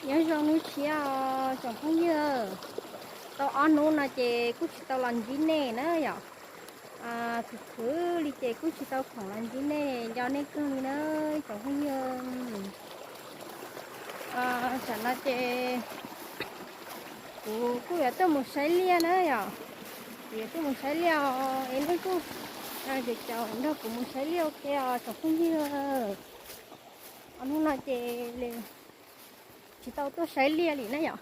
Nyob zoo hnub tshiab os tsoom phooj ywg. Tau ob hnub no ces kuj tsis tau los ntsib nej na yom. Khwv khwv li ces kuj tsis tau khoom los ntsib nej, nco nej kawg li na tsoom phooj ywg. Tam no ces kuv kuj yuav tuaj mus saib liaj na yom. Kuv yuav tuaj mus saib liaj os, es nej kuj caum nrog kuv mus saib liaj ua ke os tsoom phooj ywg. Ob hnub no ces tsis tau tuaj saib liaj li na yom.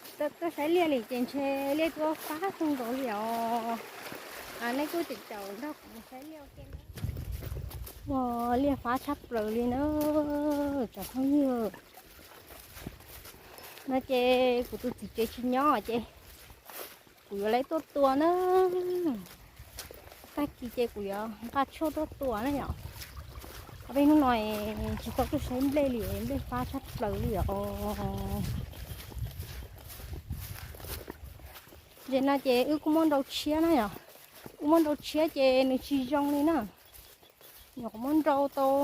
Tsis tau tuaj saib liaj li ces ntshe liaj tuaj fab kawg nkaus li os. Nej kuj caum nrog kuv mus saib liaj ua ke na. Ua liaj fab tshaj plaws li na tsoom phooj ywg. No ces kuv tus txiv tsev tsis nyob ces kuv yuav lawv tuaj tua na. Tag kis ces kuv yuav nqa tshuaj tuaj tua na yom. Ob peb hnub no tsis tau tuaj saib nplej li, nplej fab tshaj plaws li os. Ntses no ces wb kuj muab nrau tshiab na yom. Wb muab nrau tshiab ces nws tsis zoo li na. Nyuam qhuav muab nrau tau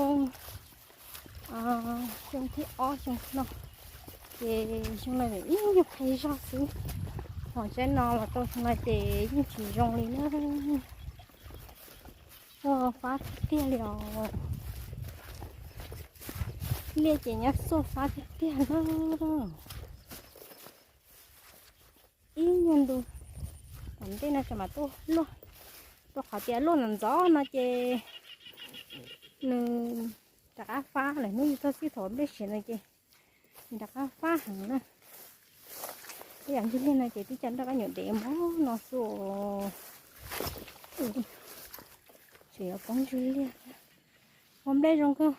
xyoo thib ob xyoo no, ces xyoo no ib nyuag qis zog xwb. Ho tsaib no los tau xyoo no ces yeej tsis zoo li na. Fab tiag tiag li os. Liaj ces nyob xuaj fab tiag tiag na. Ib nyuag ntu tom ntej no tseem mam tuaj luaj, rau qhov tias luaj ntxov ntxov no ces nws rov qab fab lawm. Hnub yus tuaj xij thaum nplej siav no ces nws rov qab fab heev na. Tej yam ntsis liaj no ces twb coj nroj kab nyuam dev mog no xwb. Tseem yuav poob ntsis liaj thiab. Ua nplej zoo kawg,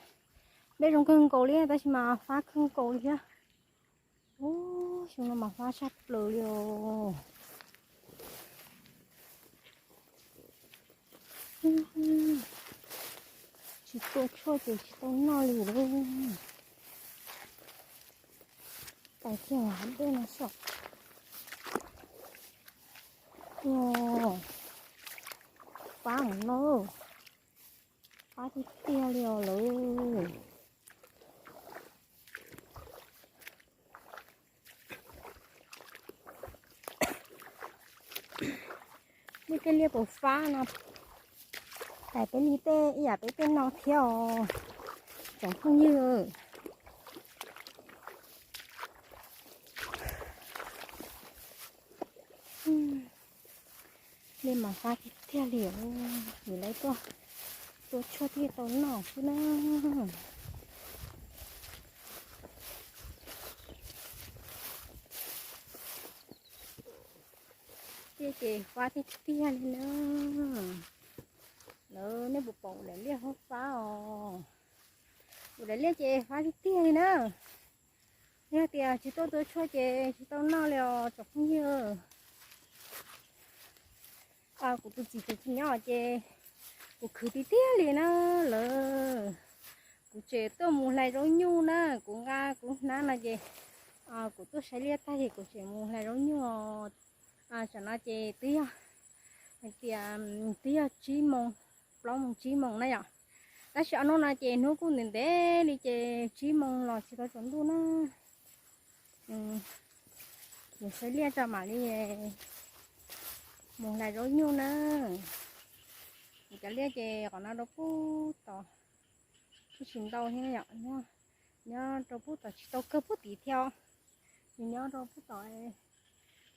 nplej zoo kawg nkaus li tab sis mas fab kawg nkaus li thiab. Ub, xyoo no mas fab tshaj plaws li os. Tsis tua tshuaj ces tsis tau noj li lauj. Tais kiag dej no xwb. Fab no, fab tiag tiag li os lawm. Nej tej liaj puas fab no, tais peb li tej ib yam peb tej no thiab os tsoom phooj ywg. Liaj mas fab tiag tiag li, vim lawv tuaj tua tshuaj thiaj tau noj xwb na. Liaj ces fab tiag tiag li na. Lawv nej puas pom kuv daim liaj fab fab os? Kuv daim liaj ces fab tiag tiag li na. Yog tias tsis tuaj tua tshuaj ces tsis tau noj li os tsoom phooj ywg. Kuv tus txiv tsev tsis nyob ces kuv khwv tiag tiag li na lawm. Kuv tseem tuaj mus hlais zaub nyuj na, kuv nqa kuv hnab no ces kuv tuaj saib liaj tag ces kuv tseem mus hlais zaub nyuj. Tam no ces twb yog hais tias twb yog tsib moos, plaub moos tsib moos na yom. Tab sis ob hnub no ces hnub kuj ntev ntev li ces tsib moos los tsis tau tsaus ntuj na. Mus saib liaj tso mam li mus hlais zaub nyuj na. Kuv cov liaj ces qhov no rau pub tom, kuj tsis ntau thiab yom, nyob rau pub tom tsis tau kawg pub tid thiab. Nws nyob rau pub tom,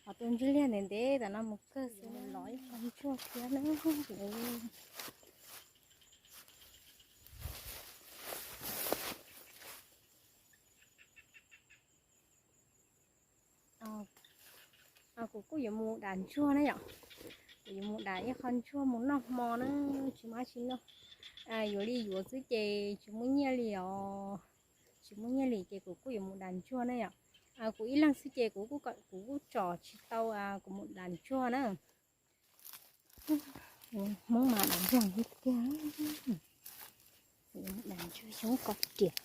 qhov tus ntsis liaj ntev ntev tam no mus kawg xwb, los ib qho ntsuag thiab na. Kuv kuj yuav mus dam ntsuag na yom. Kuv yuav mus dam ib qho ntsuag mus noj hmo na, tsis muaj dab tsi noj. Yuav li yuav xwb ces tsis muaj nyiaj li os. Tsis muaj nyiaj li ces kuv kuj yuav mus dam ntsuag na yom. Kuv ib leeg xwb ces kuv kuj tsom tsis tau, kuv mus dam ntsuag na. Hmoob mas dam ntsuag tiag tiag. Dam ntsuag xyoob koj riam.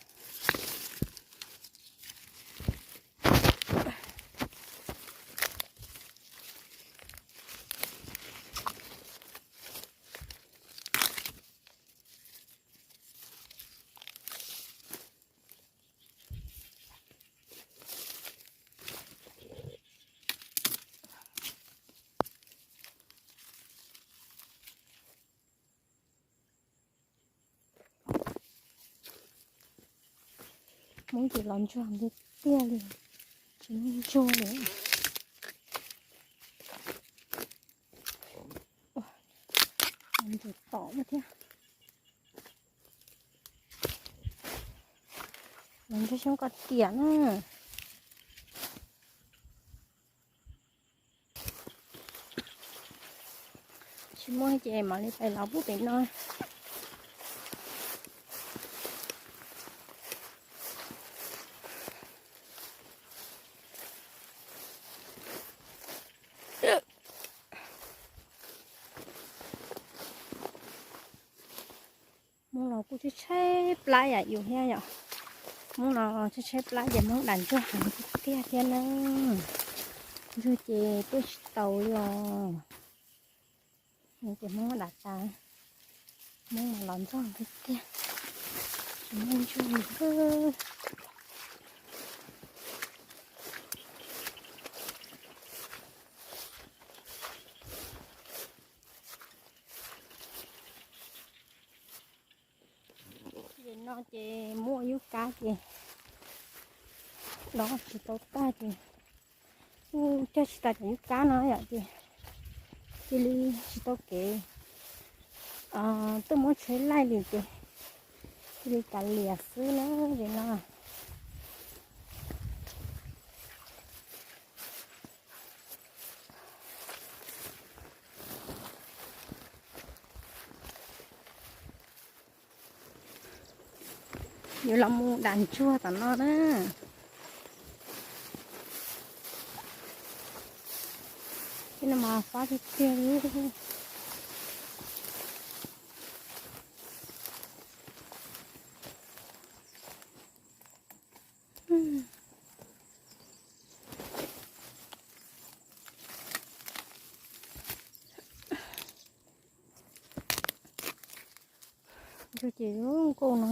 Hmoob ces los ntsuag tiag tiag li, tsis muaj ntsuag li. Ntsuag tom thiab. Los ntsuag xyoob koj tiam na. Tsis muaj ces mam li pais lov pub pem no. Hmoob los kuj tshaib tshaib plab yam yus thiab yom. Hmoob los tshaib tshaib plab ces Hmoob dam ntsuag heev tiag tiag thiab na. Ntsuag ces tuaj tsis taus li os. Ces Hmoob dam tas, Hmoob mas los ntxog tiag tiag, tsis muaj ntsuag li. Ces no ces muaj yub kab ces dob tsis tau tag ces kuj cog tsis tas cov yub kab no yom ces cia li tsis tau kev tuaj muab tsheb laij li ces cia li kav liam xwb na ces no. Yuav los mus dam ntsuag tom no na. Tej no mas fab tiag tiag li. Ntsuag ces nkauj no.